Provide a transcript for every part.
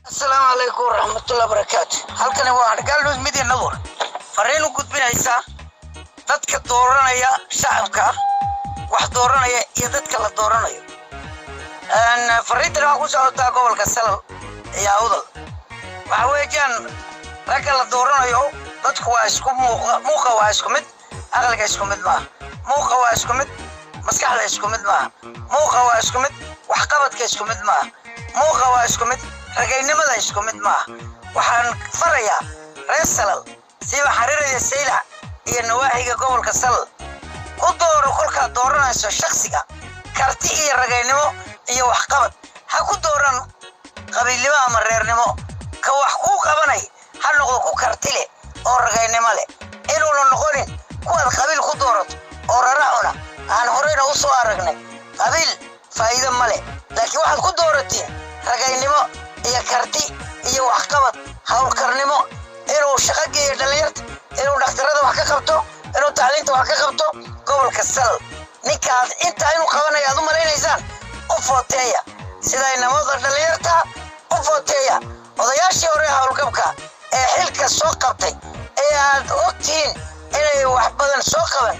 Asalaamu calaykum waraxmatullahi barakaatu. Halkani waa Hargaal News Media Network, fariin u gudbinaysa dadka dooranaya, shacabka wax dooranaya iyo dadka la dooranayo. Fariintan waxaa ku socotaa gobolka Salal iyo Awdal. Waxa weeyaan, ragga la dooranayo, dadku waa isku muuqa. Muuqa waa isku mid, aqliga isku mid maaha. Muuqa waa isku mid, maskaxda isku mid maaha. Muuqa waa isku mid, waxqabadka isku mid maaha. Muuqa waa isku mid, ragaynimada isku mid maaha. Waxaan farayaa reer Salal, siiba Xariirada, Saylac iyo nawaaxiga gobolka Salal: ku dooro kolkaad dooranayso shaksiga karti iyo ragaynimo iyo waxqabad. Ha ku dooran qabiilnimo ama reernimo. Ka wax kuu qabanay ha noqdo ku karti leh oo ragaynimo leh, inuuna noqonin kuwaad qabiil ku doorato oo raracuna aan horeyna u soo aragnay. Qabiil faa'iido ma leh, laakiin waxaad ku dooratiin ragaynimo iyo karti iyo waxqabad, howlkarnimo, inuu shaqo geeyo dhallinyarta, inuu dhakhtarada wax ka qabto, inuu tacliinta wax ka qabto gobolka Salal. Ninkaad intaa inuu qabanayo aad u malaynaysaan, u footeeya. Sida inamada dhallinyarta u footeeya. Odayaashii hore howlgabka ee xilka soo qabtay ee aad ogtihiin inay wax badan soo qaban,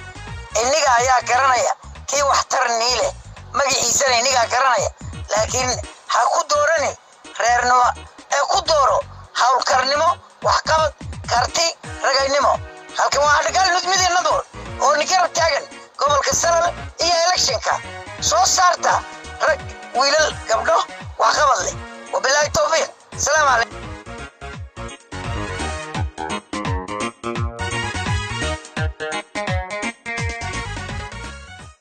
inniga ayaa garanaya kii waxtar nii leh, magaciisana innigaa garanaya. Laakiin ha ku doorani reernimo ee ku dooro howlkarnimo, waxqabad, karti, ragaynimo. Halkan waa Adhagaal News Media Network oo nigarab taagan gobolka Salal iyo electionka. Soo saarta rag, wiilal, gabdho waxqabad leh. Wabilaahi towfiiq. Asalaamu calaykum.